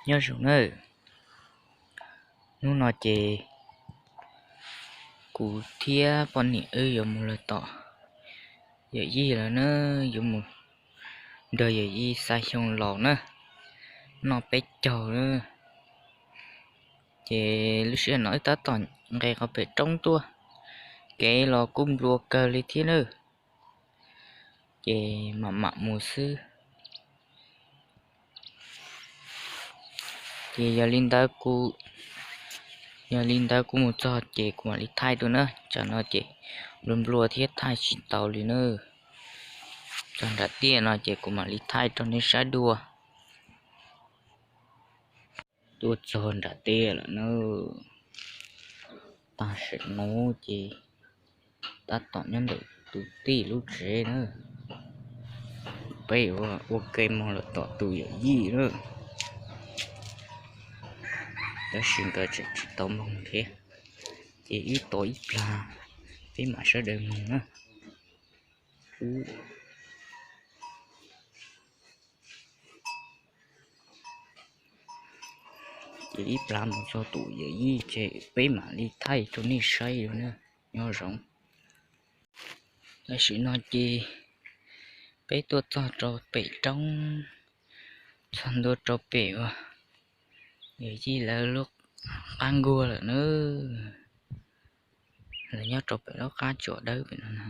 Nyob zoo nawb, hnub no ces kuv thiab poj niam wb yuav mus lawm tom yawm yij lawm na, yuav mus nrog yawm yij xa xyoo laus na, noj peb caug na. Ces lub sij hawm no wb tab tom nqes qhov pem roob tuaj, kev los kuj nplua kawg li thiab na, ces mam mam mus xwb. Ces yog li ntawd kuv, yog li ntawd kuv mus txog ces kuv mam li thaij rau na, tsam no ces nplua nplua thiab thaij tsis tau li na. Txog nram tiaj no ces kuv mam li thaij rau nej saib dua. Tuaj txog nram tiaj lawm na, tam sim no ces tab tom nyob ntawm tus tij lub tsev na, peb ua ke mus lawm tom tus yawm yij na, tab sis nkawd tseem tsis tau mus thiab, ces wb tos ib plag peb mam sawv daws mus na. Ces ib plag mus txog tus yawm yij ces peb mam li thaij rau nej saib dua na. Nyob zoo. Tam sim no ces peb tuaj txog rau pem roob, txog ntua rau pem uas yawm yij lawv lub qab nkuaj lawm na. Lawv nyob rau pem lub qab tsuas dawb pem no na.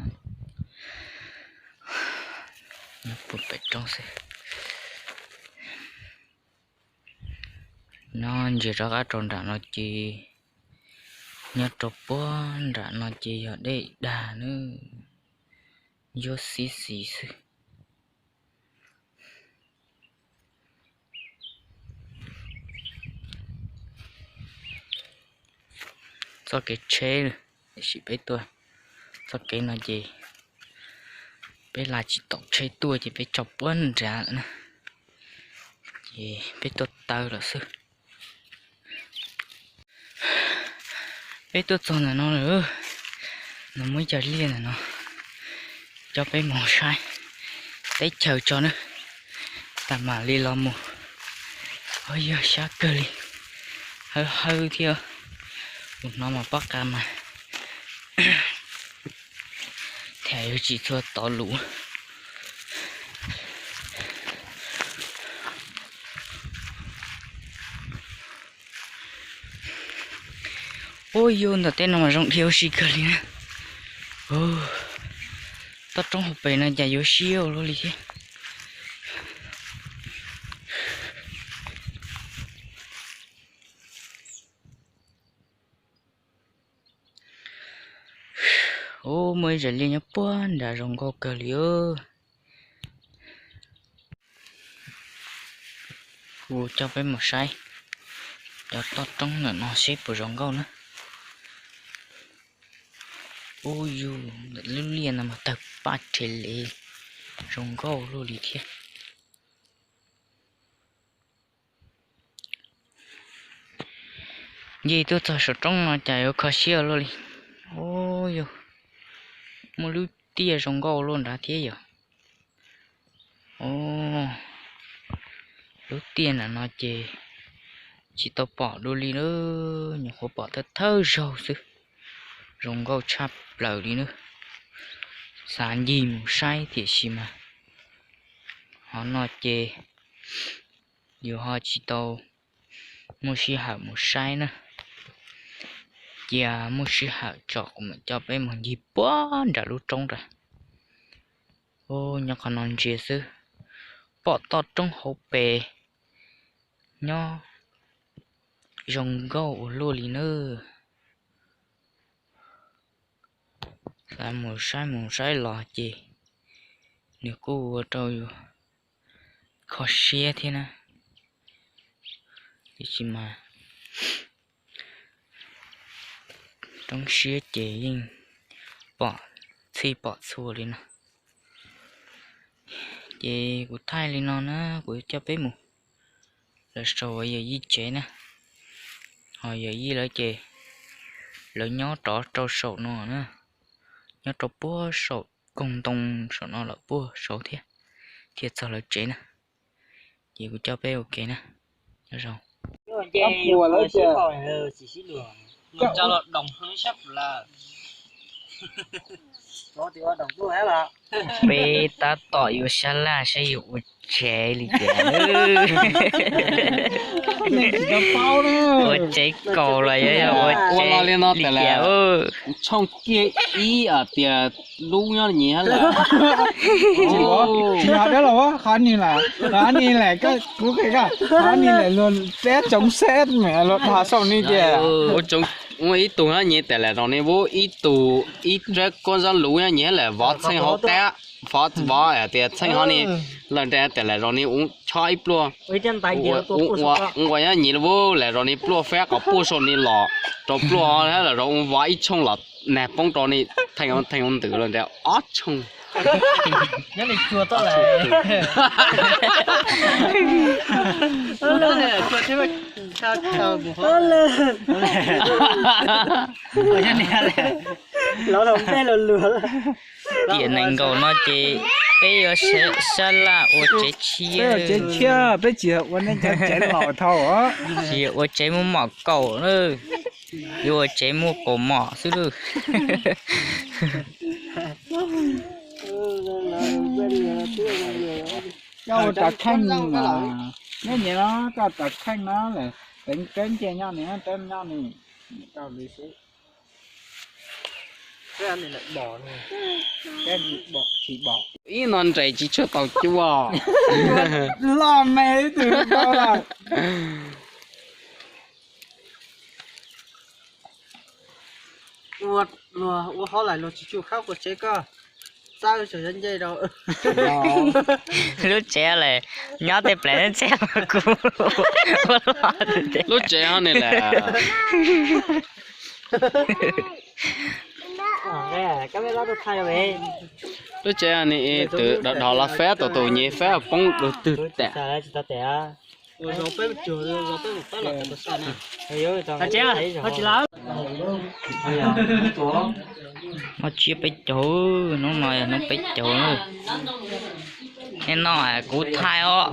Nyob puag pem roob xwb. No ntsia rov qab rau nram no ces nyob rau puag nram no ces yog dej dag na, yuav xib xis xwb. Txoj kev tsheb, tiam sis peb tuaj txoj kev no ces peb la tsis taus tsheb tuaj ces peb tso puag nrad lawm na, ces peb tuaj taw lawm xwb. Peb tuaj txog ntawm no lawm, no muaj ib co liaj ntawm no, coj peb mus saib teb chaws tso na, tas mam li los mus. Ua yog sab kawg li, hawb hawb thiab, mus hnov mas pob qa mas thiaj yuav tsis txhua tov lus. Ua yog ntawm tej no mas zoo dhia ua si kawg li na. Toj roob hauv pes no cas yuav siab ua luaj li thiab. Ub, muaj ib zas liaj nyob puag nrad zoo nkauj kawg li. Kuv coj peb mus saib cov toj roob ntawm no seb puas zoo nkauj na. Ub yus, ntawm lub liaj no mas tawg paj rhe li, zoo nkauj luaj li thiab. Nce tuaj txog saum roob no cas yuav kho siab luaj li. Ub yus, muaj lub tiaj zoo nkauj luaj nrad thiab yom. Ub, lub tiaj ntawm no ces tsis tau pom dua li na, nyuam qhuav pom thawj thawj zaug xwb. Zoo nkauj tshaj plaws li na. Xav ncig mus saib tiam sis mas hov no ces yus ho tsis tau muaj sij hawm mus saib na. Cia muaj sij hawm tso kuv mam coj peb mus ncig puag nram lub roob nrad. Ub, nyob qhov no ntsia xwb, pom toj roob hauv pes nyob zoo nkauj ua luaj li nawb. Xav mus saib mus saib los ces nws kuj ua rau yus kho siab thiab na. Tiam sis mas roob siab ces yeej pom txhij pom txhua li no. Ces kuv thaij li no na, kuv coj peb mus lawv saum yawm yij tsev na. Ho yawm yij lawv ces lawv nyob rov rau saum no na, nyob rau puag saum koog ntoo saum no lawm puag saud thiab, thiaj txog lawv tsev na. Ces kuv coj peb ua ke na. Zoo. Cov puas lawm tias, cov los doos sab lawm. Peb tab tom yuav sab laj saib yuav ua tsev li cas. Ua tsev kaus los yog ua tsev li cas. Tshooj kiag ib tias lub nyob nyi hab lawm. Tsis hais dab laug, qhov ni lawm, qhov ni lawm, kuv qhia koj, qhov ni lawm luag peb tsoom seb me luag dhos saum ni tias. Ua ib tug nyob nyi tas lawm rau ni, ib tug ib rab kub zab luv nyob nyi lawm, vov txheej hauv qab, vov vov tias txheej hauv ni, lawm nrad tas lawm rau ni ua chob ib pluaj, ua nyob nyi lawm lawm rau ni pluaj fab qhov puaj saum ni los rau pluaj lawm rau ua vov ib tshooj los nag poob rau ni, theej ua ntws lawm nrad ob tshooj. Tiam nees nkaum no ces peb yuav sab laj ua tsev tshiab, tsev tshiab, peb tsis ua nej cov tsev laus dhau, tsis ua tsev muaj mom kaum na, yuav ua tsev muaj kaum mom xwb lauj. Koj ua rov kheej mas, nyob nyi no koj rov kheej no lawm, teev kawg nce nyob ni, teev nyob ni, koj li xwb. Ib no nres tsis tshua tau cua. Loj me ib tug tau lawm. Ua, luag ua hauj lwm luag tsis tsum khab quas tsev koj, txawb saum yov ncej rau. Lub tsev lawm, nyob tej plaws txhiab kuv ua loj. Lub tsev ho ni lawm. Lub tsev ni tus dhos los fab, tus tus nyi fab poob dua twg tas. Hnub tsiab peb caug, hnub no yog hnub peb caug na. Hnub no kuv thaij os,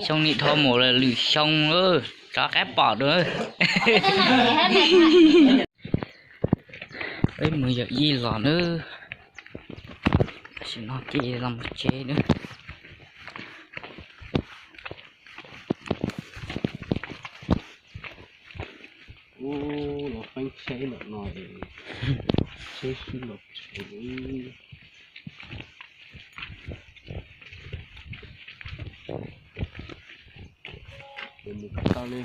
xyoo ni dhau mus lawm lwm xyoo, rov qab pom dua. Peb mus yawm yij los nawb, tam sim no ces los mus tsev nawb. Ub, los pheeb tsheb ntawm no es tsheb sib los tshwm. Mus tau li.